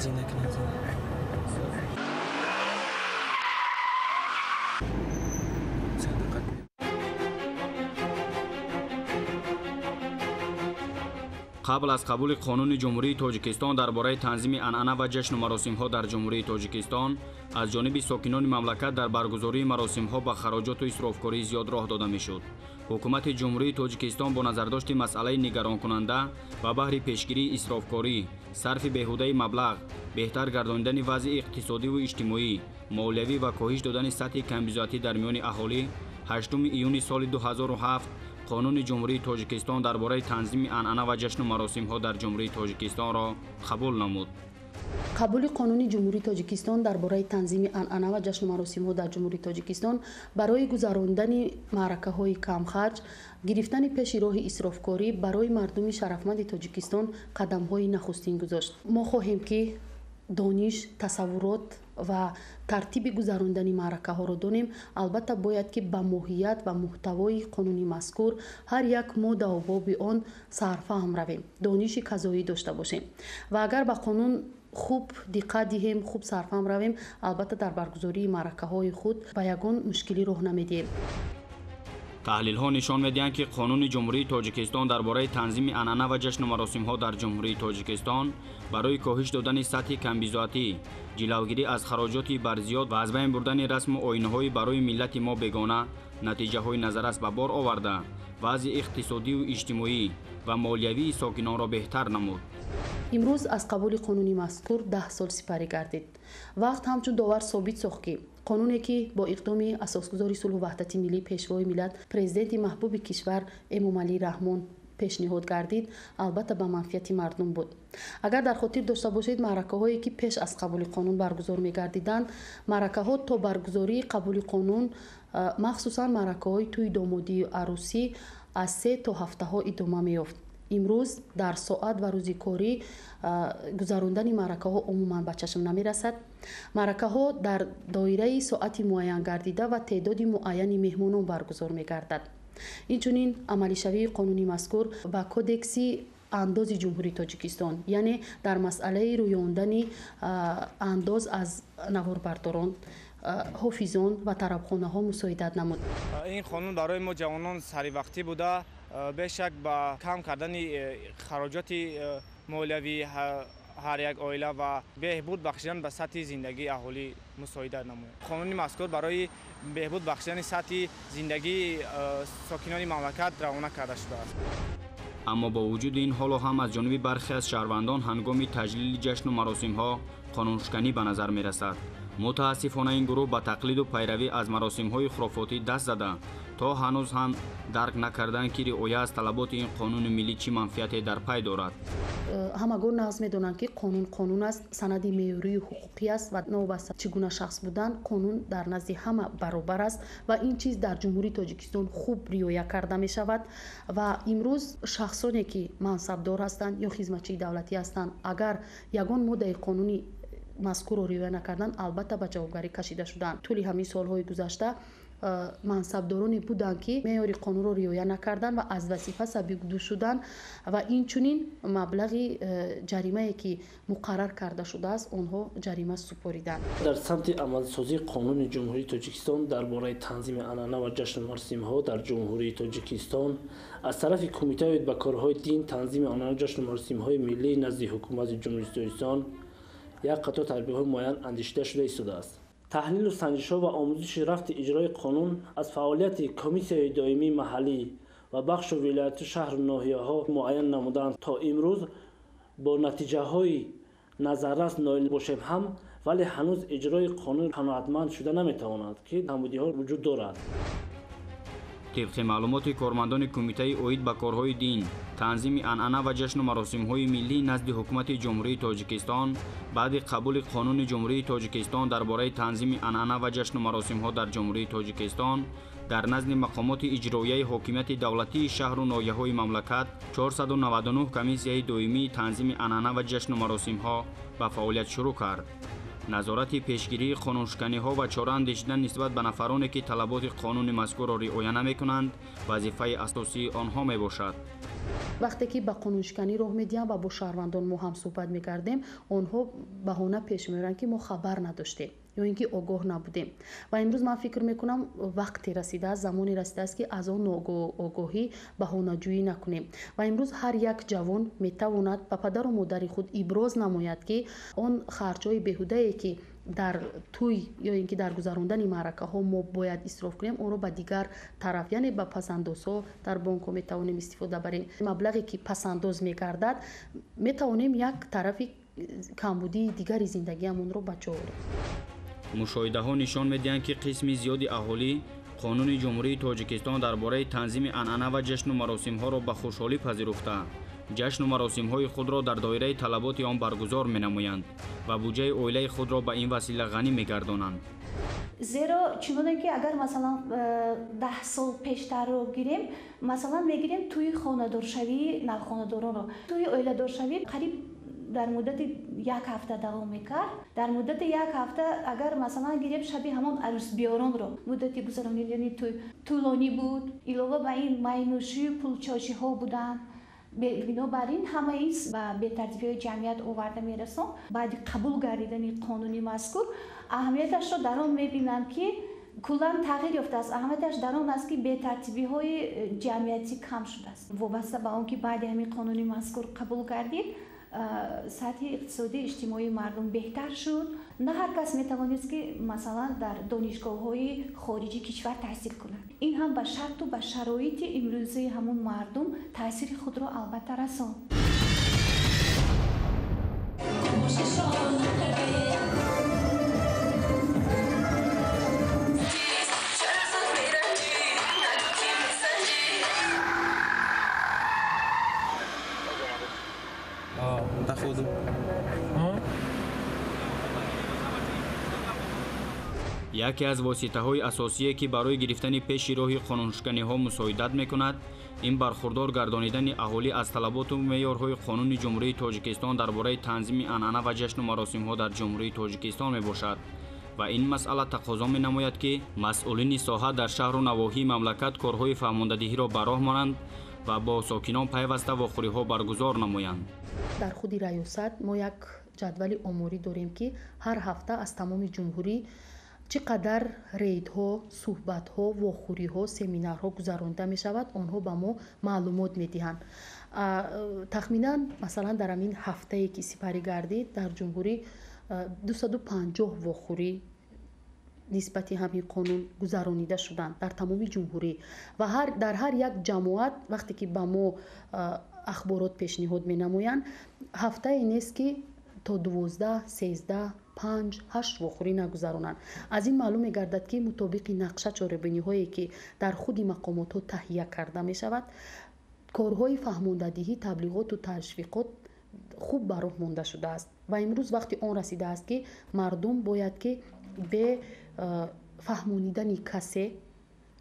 Зина. Қабл аз қабули қонуни Ҷумҳурии Тоҷикистон дар бораи танзими анъана ва ҷашну маросимҳо дар Ҷумҳурии Тоҷикистон аз ҷониби сокинони мамлакат дар баргузории маросимҳо ба хароҷоту исрофкории зиёд роҳ дода мешуд. Ҳукумати Ҷумҳурии Тоҷикистон бо назардошти масъалаи нигаронкунанда ва баҳри пешгирии исрофкорӣ, сарфи беҳудаи маблағ, беҳтар гардонидани вазъи иқтисодиву иҷтимоӣ, молиявӣ ва коҳиш додани сатҳи камбизоатӣ дар миёни аҳолӣ 8 июни соли 2007 қонуни Ҷумҳурии Тоҷикистон дар бораи танзими анъана ва ҷашну маросимҳо дар Ҷумҳурии Тоҷикистонро қабул намуд. Қабули қонуни Ҷумҳурии Тоҷикистон дар бораи танзими анъана ва ҷашну маросимҳо дар Ҷумҳурии Тоҷикистон барои гузарондани маъракаҳои камхарҷ, гирифтани пеши роҳи исрофкорӣ барои мардуми шарафманди Тоҷикистон қадамҳои нахустин гузошт. Мо хоҳем ки дониш, тасаввурот ва тартиби гузарондани маъракаҳоро донем. Албатта бояд ки ба моҳият ва муҳтавои қонуни мазкур ҳар як моддаву боби он сарфаҳм равем, дониши казоӣ дошта бошем ва агар ба қонун хуб диққат диҳем, хуб сарфаҳм равем, албатта дар баргузории маъракаҳои худ ба ягон мушкилӣ роҳ намедиҳем. Таҳлилҳо нишон медиҳанд, ки қонуни Ҷумҳурии Тоҷикистон дар бораи танзими анъана ва ҷашну маросимҳо дар Ҷумҳурии Тоҷикистон барои коҳиш додани сатҳи камбизоатӣ, ҷилавгирӣ аз хароҷоти барзиёд ва аз байн бурдани расму оинаҳои барои миллати мо бегона натиҷаҳои назаррас ба бор оварда, вазъи иқтисодиву иҷтимоӣ ва молиявии сокинонро беҳтар намуд. Имрӯз аз қабули қонуни мазкур 10 сол сипарӣ гардид. Вақт ҳамчун довар собит сохт, ки қонуне ки бо иқдоми асосгузори сулҳу ваҳдати миллӣ, пешвои миллат, президенти маҳбуби кишвар Эмомалӣ Раҳмон пешниҳод гардид, албатта ба манфиати мардум буд. Агар дар хотир дошта бошед, маъракаҳое ки пеш аз қабули қонун баргузор мегардиданд, маъракаҳо то баргузории қабули қонун, махсусан маъракаҳои тӯи домодию арӯсӣ аз 3 то ҳафтаҳо идома меёфт. Имрӯз дар соат ва рӯзи корӣ гузарондани маъракаҳо умуман ба чашм намерасад. Маъракаҳо дар доираи соати муайян гардида ва теъдоди муайяни меҳмонон баргузор мегардад. Инчунин амалишавии қонуни мазкур ба кодекси андози Ҷумҳурии Тоҷикистон, яъне дар масъалаи рӯёндани андоз аз наворбардорон, ҳофизон ва тарабхонаҳо мусоидат намуд. Ин қонун барои мо ҷавонон саривақтӣ буда, бешак ба кам кардани хароҷоти молиявии ҳар як оила ва беҳбуд бахшидан ба сатҳи зиндагии аҳолӣ мусоидат намояд. Қонуни мазкур барои беҳбуд бахшидани сатҳи зиндагии сокинони мамлакат равона карда шудааст. Аммо бо вуҷуди ин ҳоло ҳам аз ҷониби бархе аз шаҳрвандон ҳангоми таҷлили ҷашну маросимҳо қонуншиканӣ ба назар мерасад. Мутаассифона ин гурӯҳ ба тақлиду пайравӣ аз маросимҳои хурофотӣ даст зада, то ҳанӯз ҳам дарк накарданд, ки риоя аз талаботи ин қонуни миллӣ чӣ манфиате дар пай дорад. Ҳамагон нағз медонанд, ки қонун қонун аст, санади меъёрию ҳуқуқӣ аст ва новобаста чӣ гуна шахс будан, қонун дар назди ҳама баробар аст ва ин чиз дар Ҷумҳурии Тоҷикистон хуб риоя карда мешавад. Ва имрӯз шахсоне ки мансабдор ҳастанд ё хизматчии давлатӣ ҳастанд, агар ягон моддаи қонуни мазкурро риоя накарданд, албатта ба ҷавобгарӣ кашида шуданд. Тӯли ҳамин солҳои гузашта мансабдороне буданд, ки меъёри қонунро риоя накарданд ва аз вазифа сабукдӯш шуданд ва инчунин маблағи ҷаримае ки муқаррар карда шудааст, онҳо ҷарима супориданд. Дар самти амалсозии қонуни Ҷумҳурии Тоҷикистон дар бораи танзими анъана ва ҷашну маросимҳо дар Ҷумҳурии Тоҷикистон аз тарафи Кумитаи оид ба корҳои дин, танзими анъана ва ҷашну маросимҳои миллӣ назди Ҳукумати Ҷумҳурии Тоҷикистон як қатор тадбирҳои муайян андешида шуда истодааст. Таҳлилу санҷишҳо ва омӯзиши рафти иҷрои қонун аз фаъолияти комиссияи доимии маҳаллӣ ва бахшу вилояту шаҳру ноҳияҳо муайян намуданд. То имрӯз бо натиҷаҳои назаррас ноил бошем ҳам, вале ҳанӯз иҷрои қонун қаноатманд шуда наметавонад, ки камбудиҳо вуҷуд дорад. Тибқи маълумоти кормандони Кумитаи оид ба корҳои дин, танзими анъана ва ҷашну маросимҳои миллӣ назди Ҳукумати Ҷумҳурии Тоҷикистон баъди қабули қонуни Ҷумҳурии Тоҷикистон дар бораи танзими анъана ва ҷашну маросимҳо дар Ҷумҳурии Тоҷикистон дар назди мақомоти иҷроияи ҳокимияти давлатии шаҳру ноҳияҳои мамлакат 499 комиссияи доимии танзими анъана ва ҷашну маросимҳо ба фаъолият шурӯъ кард. Назорати пешгирии қонуншиканиҳо ва чора андешидан нисбат ба нафароне ки талаботи қонуни мазкурро риоя намекунанд, вазифаи асосии онҳо мебошад. Вақте ки ба қонуншиканӣ роҳ медиҳанд ва бо шаҳрвандон мо ҳам суҳбат мекардем, онҳо баҳона пеш меоранд, ки мо хабар надоштем ё ин ки огоҳ набудем. Ва имрӯз ман фикр мекунам, вақте расидааст, замоне расидааст, ки аз он огоҳӣ баҳонаҷӯӣ накунем. Ва имрӯз ҳар як ҷавон метавонад ба падару модари худ иброз намояд, ки он харҷҳои беҳудае, ки дар тӯй ё ин ки дар гузарондани маъракаҳо мо бояд исроф кунем, онро ба дигар тараф, яъне ба пасандозҳо дар бонкҳо метавонем истифода барем. Маблағе ки пасандоз мегардад, метавонем як тарафи камбудии дигари зиндагиамонро ба ҷо орем. Мушоҳидаҳо нишон медиҳанд, ки қисми зиёди аҳолӣ Қонуни Ҷумҳурии Тоҷикистон дар бораи танзими анъана ва ҷашну маросимҳоро ба хушҳолӣ пазируфта, ҷашну маросимҳои худро дар доираи талаботи он баргузор менамоянд ва буҷаи оилаи худро ба ин васила ғанӣ мегардонанд. Зеро чуноне ки агар масалан 10 сол пештарро гирем, масалан мегирем тӯи хонадоршавии навхонадоронро. Тӯи оиладоршавӣ қариб дар муддати як ҳафта давом мекард. Дар муддати як ҳафта агар масалан гирем шаби ҳамон арӯсбиёронро, муддати гузаронидани тӯй тӯлонӣ буд. Илова ба ин майнӯшию пулчошиҳо буданд. Бинобар ин ҳама ин ба бетартибиҳои ҷамъият оварда мерасонд. Баъди қабул гардидани қонуни мазкур аҳамияташро дар он мебинам, ки куллан тағйир ёфтааст. Аҳамияташ дар он аст, ки бетартибиҳои ҷамъиятӣ кам шудааст. Вобаста ба он ки баъди ҳамин қонуни мазкур қабул гардид, сатҳи иқтисодии иҷтимоии мардум беҳтар шуд. На ҳар кас метавонист, ки масалан дар донишгоҳҳои хориҷи кишвар таҳсил кунад. Ин ҳам ба шарту ба шароити имрӯзаи ҳамун мардум таъсири худро албатта расонд. Яке аз воситаҳои асосие, ки барои гирифтани пеши роҳи қонуншиканиҳо мусоидат мекунад, ин бархурдор гардонидани аҳолӣ аз талаботу меъёрҳои Қонуни Ҷумҳурии Тоҷикистон дар бораи танзими анъана ва ҷашну маросимҳо дар Ҷумҳурии Тоҷикистон мебошад. Ва ин масъала тақозо менамояд, ки масъулини соҳа дар шаҳру навоҳии мамлакат корҳои фаҳмондадиҳиро ба роҳ монанд ва бо сокинон пайваста вохӯриҳо баргузор намоянд. Дар худи раёсат мо як ҷадвали оморӣ дорем, ки ҳар ҳафта аз тамоми ҷумҳурӣ чӣ қадар рейдҳо, суҳбатҳо, вохӯриҳо, семинарҳо гузаронида мешавад, онҳо ба мо маълумот медиҳанд. Тахминан, масалан, дар ҳамин ҳафтае, ки сипарӣ гардид, дар ҷумҳурӣ 250 вохӯрӣ нисбати ҳамин қонун гузаронида шуданд дар тамоми ҷумҳурӣ. Ва дар ҳар як ҷамоат вақте ки ба мо ахборот пешниҳод менамоянд, ҳафтае нест, ки то 12, 13, 5, 8 вохӯрӣ нагузаронанд. Аз ин маълум мегардад, ки мутобиқи нақша чорабиниҳое, ки дар худи мақомотҳо таҳия карда мешавад, корҳои фаҳмондадиҳӣ, таблиғоту ташвиқот хуб ба роҳ монда шудааст. Ва имрӯз вақти он расидааст, ки мардум бояд ки бе фаҳмонидани касе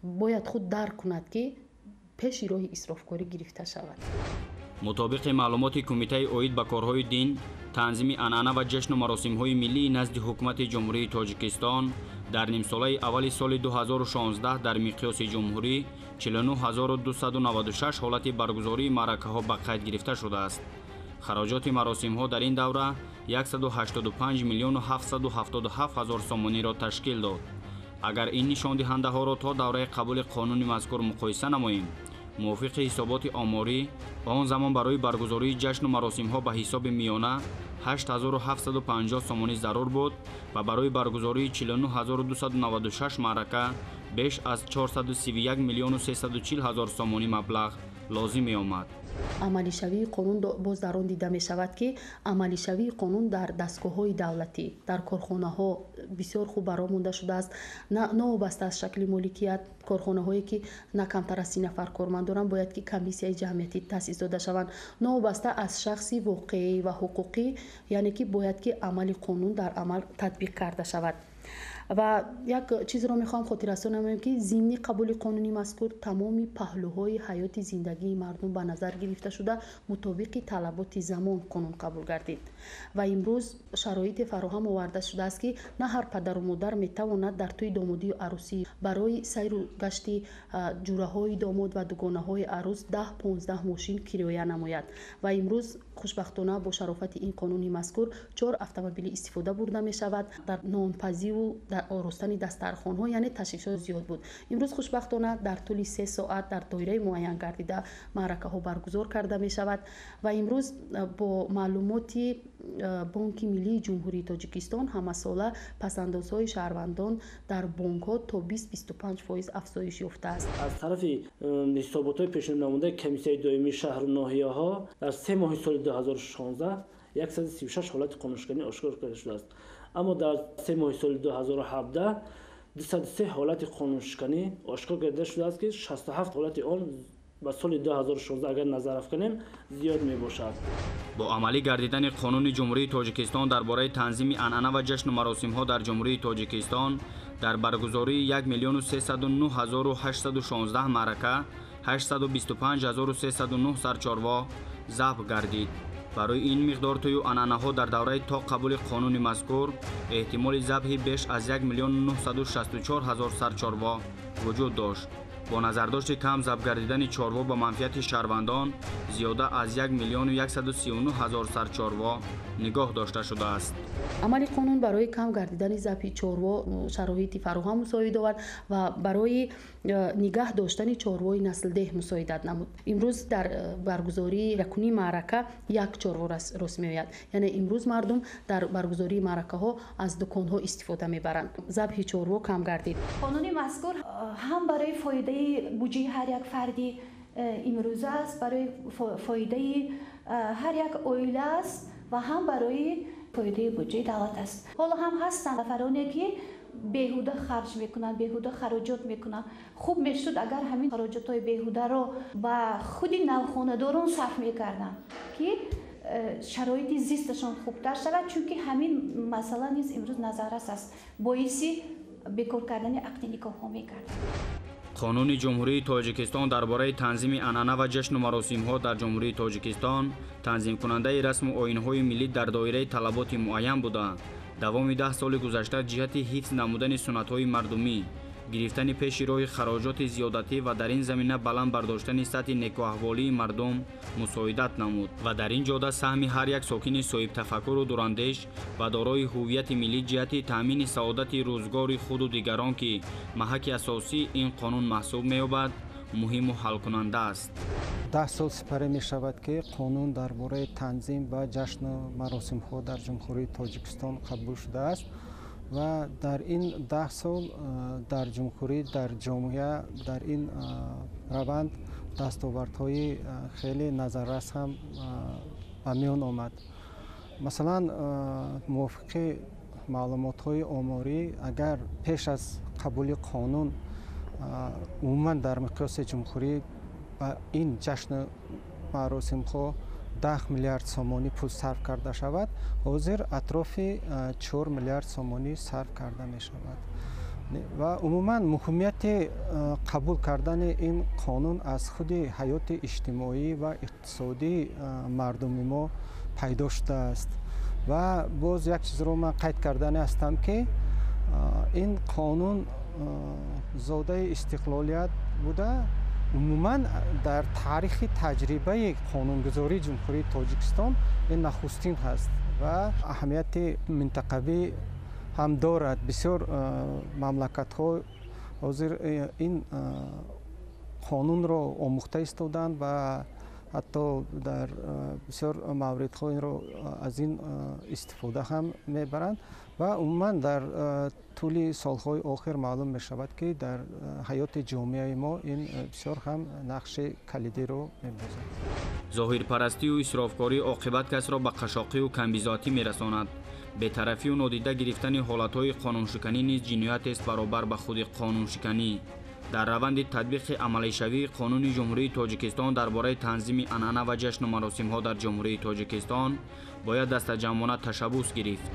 бояд худ дарк кунад, ки пеши роҳи исрофкорӣ гирифта шавад. Мутобиқи маълумоти Кумитаи оид ба корҳои дин, танзими анъана ва ҷашну маросимҳои миллии назди Ҳукумати Ҷумҳурии Тоҷикистон дар нимсолаи аввали соли 2016 дар миқёси ҷумҳурӣ 49296 ҳолати баргузории маъракаҳо ба қайд гирифта шудааст. Хароҷоти маросимҳо дар ин давра 185 777 000 сомониро ташкил дод. Агар ин нишондиҳандаҳоро то давраи қабули қонуни мазкур муқоиса намоем, мувофиқи ҳисоботи оморӣ, он замон барои баргузории ҷашну маросимҳо ба ҳисоби миёна 8750 сомонӣ зарур буд ва барои баргузории 49296 маърака беш аз 431 340 000 сомонӣ маблағ лозим меомад. Амалишавии қонун боз дар он дида мешавад, ки амалишавии қонун дар дастгоҳҳои давлатӣ, дар корхонаҳо бисёр хуб ба роҳ монда шудааст. Новобаста аз шакли моликият, корхонаҳое ки на камтар аз 30 нафар корманд доранд, бояд ки комиссияи ҷамъиятӣ таъсис дода шаванд. Новобаста аз шахси воқеӣ ва ҳуқуқӣ, яъне ки бояд ки амали қонун дар амал татбиқ карда шавад. Ва як чизро мехоҳам хотиррасон намоям, ки зимни қабули қонуни мазкур тамоми паҳлӯҳои ҳаёти зиндагии мардум ба назар гирифта шуда, мутобиқи талаботи замон қонун қабул гардид. Ва имрӯз шароите фароҳам оварда шудааст, ки на ҳар падару модар метавонад дар тӯи домодию арӯсӣ барои сайру гашти ҷураҳои домод ва дугонаҳои арӯс 10-15 мошин кироя намояд. Ва имрӯз хушбахтона бо шарофати ин қонуни мазкур 4 автомобили истифода бурда мешавад дар нонпазиву дар оростани дастархонҳо, яъне ташвишҳо зиёд буд. Имрӯз хушбахтона дар тӯли 3 соат дар доираи муайян гардида маъракаҳо баргузор карда мешавад. Ва имрӯз бо маълумоти Бонки Миллии Ҷумҳурии Тоҷикистон ҳамасола пасандозҳои шаҳрвандон дар бонкҳо то 20-25% афзоиш ёфтааст. Аз тарафи ҳисоботҳои пешниҳоднамудаи Комиссияи доимии шаҳру ноҳияҳо дар 3 моҳи соли 2016 136 ҳолати қонуншиканӣ ошкор карда шудааст. Аммо дар 3 моҳи соли 2017 203 ҳолати қонуншиканӣ ошкор карда шудааст, ки 67 ҳолати он ба соли 2016 агар назар афканем зиёд мебошад. Бо амалӣ гардидани қонуни Ҷумҳурии Тоҷикистон дар бораи танзими анъана ва ҷашну маросимҳо дар Ҷумҳурии Тоҷикистон дар баргузории 1 309 816 маърака 825 309 сарчорво забҳ гардид. Барои ин миқдор тӯю анъанаҳо дар давраи то қабули қонуни мазкур эҳтимоли забҳи беш аз 1 964 000 сарчорво вуҷуд дошт. Бо назардошти кам забҳ гардидани чорво ба манфиати шаҳрвандон зиёда аз 1 139 000 сарчорво нигоҳ дошта шудааст. Амали қонун барои кам гардидани забҳи чорво шароити фароҳам мусоид овард ва барои нигаҳ доштани чорвои наслдеҳ мусоидат намуд. Имрӯз дар баргузории якуним маърака як чорво рост меояд. Яъне имрӯз мардум дар баргузории маъракаҳо аз дуконҳо истифода мебаранд. Забҳи чорво кам гардид. Қонуни мазкур ҳам барои фоидаи буҷаи ҳар як фарди имрӯза аст, барои фоидаи ҳар як оила аст ва ҳам барои фоидаи буҷаи давлат аст. Ҳоло ҳам ҳастанд нафароне, ки беҳуда харҷ мекунанд, беҳуда хароҷот мекунанд. Хуб мешуд, агар ҳамин хароҷотҳои беҳударо ба худи навхонадорон сарф мекарданд, ки шароити зисташон хубтар шавад, чунки ҳамин масъала низ имрӯз назаррас аст, боиси бекор кардани ақди никоҳҳо мекард. Қонуни Ҷумҳурии Тоҷикистон дар бораи танзими анъана ва ҷашну маросимҳо дар Ҷумҳурии Тоҷикистон танзимкунандаи расму оинҳои миллӣ дар доираи талаботи муайян буда, давоми 10 соли гузашта ҷиҳати ҳифз намудани суннатҳои мардумӣ, гирифтани пеши роҳи хароҷоти зиёдатӣ ва дар ин замина баланд бардоштани сатҳи некӯаҳволии мардум мусоидат намуд ва дар ин ҷода саҳми ҳар як сокини соҳибтафаккуру дурандеш ва дорои ҳуввияти миллӣ ҷиҳати таъмини саодати рӯзгори худу дигарон, ки маҳаки асосии ин қонун маҳсуб меёбад, муҳиму ҳалкунанда аст. 10 сол сипарӣ мешавад, ки қонун дар бораи танзим ва ҷашну маросимҳо дар Ҷумҳурии Тоҷикистон қабул шудааст ва дар ин 10 сол дар ҷумҳурӣ, дар ҷомеа дар ин раванд дастовардҳои хеле назаррас ҳам ба миён омад. Масалан, мувофиқи маълумотҳои оморӣ, агар пеш аз қабули қонун умуман дар миқёси ҷумҳурӣ ба ин ҷашну маросимҳо 10 миллиард сомонӣ пул сарф карда шавад, ҳозир атрофи 4 миллиард сомонӣ сарф карда мешавад. Ва умуман муҳимияти қабул кардани ин қонун аз худи ҳаёти иҷтимоӣ ва иқтисодии мардуми мо пайдо шудааст. Ва боз як чизро ман қайд кардани ҳастам, ки ин қонун зодаи истиқлолият буда, умуман дар таърихи таҷрибаи қонунгузории Ҷумҳурии Тоҷикистон ин нахустин ҳаст ва аҳамияти минтақавӣ ҳам дорад. Бисёр мамлакатҳо ҳозир ин қонунро омӯхта истоданд ва ҳатто дар бисёр мавридҳо инро аз ин истифода ҳам мебаранд. Ва умуман дар тӯли солҳои охир маълум мешавад, ки дар ҳаёти ҷомеаи мо ин бисёр ҳам нақши калидиро мебозад. Зоҳирпарастию исрофкорӣ оқибат касро ба қашоқию камбизоатӣ мерасонад. Бетарафию нодида гирифтани ҳолатҳои қонуншиканӣ низ ҷиноятест баробар ба худи қонуншиканӣ. Дар раванди татбиқи амалишавии Қонуни Ҷумҳурии Тоҷикистон дар бораи танзими анъана ва ҷашну маросимҳо дар Ҷумҳурии Тоҷикистон бояд дастаҷамъона ташаббус гирифт.